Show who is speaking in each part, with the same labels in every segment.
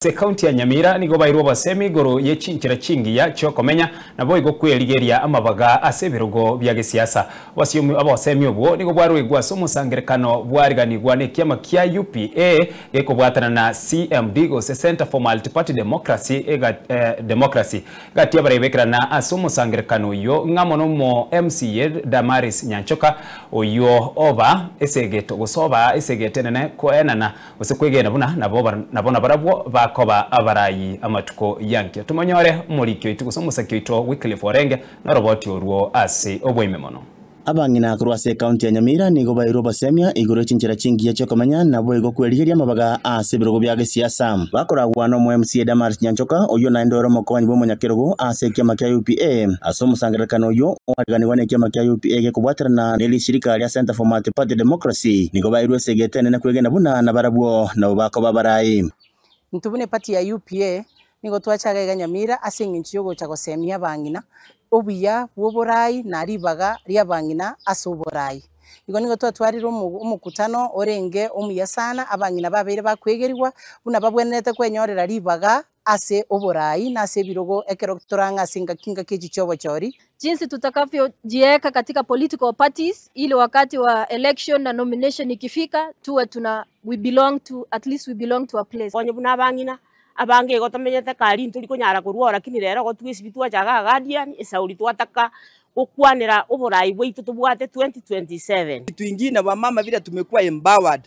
Speaker 1: Ase ekaunti ya Nyamira nigo bairwe obosemi igoro ye chinchera chingiya chiokomenya naboigo kwerigeria amabaga ase ebirogo bia gesiasa. Obosemi obwo nigo bwaruegwe ase omosangerekano bwariganigwa nekiama kia UPA gekobwatana na CMD gose Centre for Multiparty Democracy Democracy. Gati abaraibekerana ase omosangerekano oyio ng'amo nomo MCA Damaris Nyanchoka oyio oba esegeto gose obaa esegeto enene koenana Gose kwegena buna nabo nabo nabarabwo bakoba abarayi amatuko y'ankio. Tomonyore omoriki oito gose omosaki oito Wycliffe Orenge noroboti orwo ase oboime mono.
Speaker 2: Abang'ina korwa ase ekaunti ya Nyamira nigo bairwe obosemia igoro ye chinchera chingiya chi'okomenya naboigo kwerigeria amabaga ase ebirogo bia gesiasa. Bakoragwa nomo MCA Damaris Nyanchoka oyio naende ore omokonyi bw'omonyakerogo ase ekiama kia UPA. Ase omosangererekano oyio oariganigwa nekiama kia UPA gekobwaterana ne rishirika ria Centre for Multiparty Democracy, nigo bairwe esegi enene kwegena buna nabarabwo nabo bakoba abarai.
Speaker 3: Intwe buna eparty ya UPA nigo twachaga iga Nyamira ase eng'encho yogocha gosemia abang'ina obuya bw'oborai na ribaga ri'abang'ina ase oborai. Igo nigo twatwarire omokutano orenge omuya sana, abang'ina babeire bakwegerigwa buna babwenerete kwenyorera ribaga ase oborai na ase ebirogo ekero torang'e ase engaki engaki echi chi'obochori.
Speaker 4: Jinsi tutakavyojieka katika political parties ili wakati wa election na nomination ikifika tuwe tuna we belong to at least we belong to a place.
Speaker 5: Konye buna abang'ina abange igo tomenyete kare ntori konyara korwa oo lakini rero igo twesibia twacha igaa Guardian esauri twataka gokwanera oborai bwaito tobwate 2027.
Speaker 6: Kitu ingine wamama vile tumekuwa empowered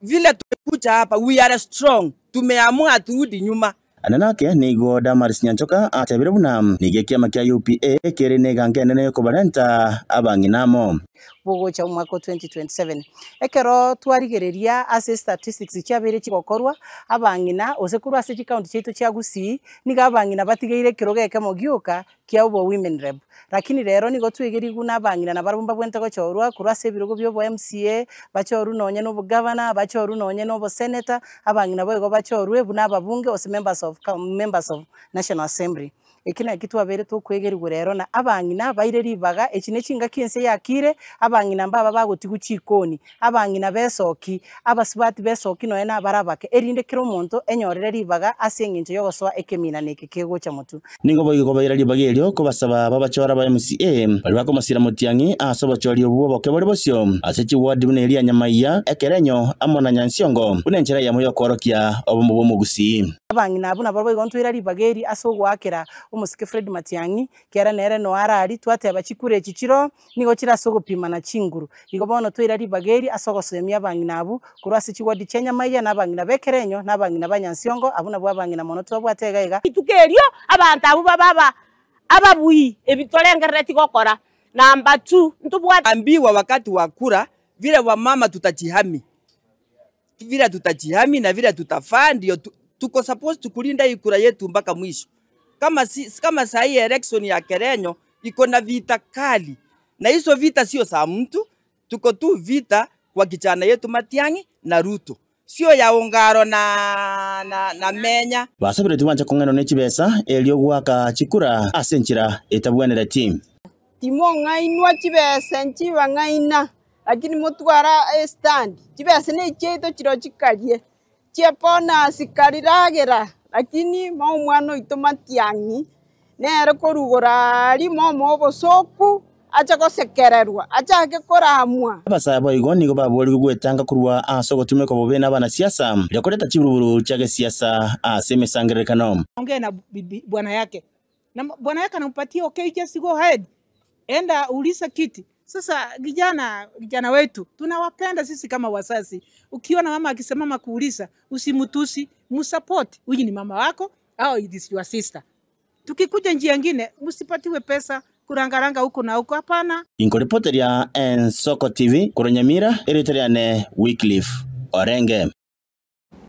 Speaker 6: vile tumekuja hapa we are strong tumeamua haturudi nyuma.
Speaker 2: Ande nake nigo Damaris Nyanchoka atebire buna nigo ekiama kia UPA kere neganka enene yokobarenta abang'ina amo.
Speaker 3: Bogocha omwaka o 2027. Ekero twarigereria ase statistics chiabeire chigokorwa, abang'ina gose korwa ase chicounty chiaito chia Gusii, nigo abang'ina batigeire ekerogo ekemo gioka kia obo women rep. Lakini rero nigo twegerigwe na abang'ina nabarabwo mbabwenerete gochorwa korwa ase ebirogo bia obo MCA, bachorwe nonye na obogavana, bachorwe nonye na obosenator, abang'ina boigo bachorwe buna ababunge gose members of members of National Assembly. Eki nakio twabeire tokwegerigwa rero na abang'ina baire ribaga, echi ne chingaki ense yakire, abang'ina mbaba bagotigwa chikoni, abang'ina b'esoki, abasubati b'esoki nonya nabare abake, erinde kera omonto enyorere ribaga ase engencho y'ogosoa ekeminana eke kegocha motwe.
Speaker 2: Nigo boigo kobaira ribaga erio kobasaba babachore aba MCA baria bakomosira Matiang'i ase obochori obwo bw'oboke bore bosio ase chiward buna eria Nyamaiya, Ekerenyo amo na Nyansiongo buna enchera eyemo y'okoorokia obomo bw'omogusii.
Speaker 3: Abang'ina abwo nabarabwo igo ntwaira ribaga eri ase ogoakera omosike Fred Matiang'i, kiagera nere noe arari, twateba chikura echi chiroo, nigo chire ase ogopimana chinguru. Igo bono twaira ribaga eri ase ogosemia abang'ina abwo korwa ase chiwadi chia Nyamaiya, na abang'ina b'Ekerenyo, na abang'ina ba Nyansiongo, abwo nabwo abang'ina mono twabwate iga iga.
Speaker 5: Rituko erio abanto abwo babe aba ababui ebi torengereretie gokora. Number two, ntobwate.
Speaker 6: Ambiwa wakati wa kura vile wamama tutajihami vile tutajihami na vile tutafaa ndio tuko supposed kulinda hii kura yetu mpaka mwisho. Kama, si, kama saa hii election ya Kerenyo iko na vita kali, na hizo vita sio za mtu, tuko tu vita kwa kijana yetu Matiang'i na Ruto, sio ya Ongaro na, na, na Menya.
Speaker 2: Basabire tibwancha kong'ainwa ne chibesa erio goaka chikura ase enchera etabwenereti.
Speaker 7: Timong'ainwa chibesa nchibang'aina, Lakini motware estand, chibesa nechiaito chiro chikarie, chi'ebonus kariragera, lakini moe omwana oito matiang'i, nere korwa igoro aria momoe obosoku, ache gosekererwa, achake koramwa.
Speaker 2: Abasae boigo nigo baboorigwe gwetanga korwa ase ogotumekwa bobe nabanasiasa, erio koreta chiburuburu chia gesiasa ase emesangererekano.
Speaker 8: Ongea na bibi bwana yake na bwana yake anampatia okay, just go ahead, enda uliza kiti. Sasa kijana, kijana wetu tunawapenda sisi kama wazazi. Ukiona mama akisimama kuuliza, usimtusi, msupport. Huyu ni mama wako au it is your sister. Tukikuja njia ingine, msipatiwe pesa kurangaranga huko na huko, hapana.
Speaker 2: Inkoripoteria Ensoko TV korwa Nyamira, erieta riane Wycliffe Orenge.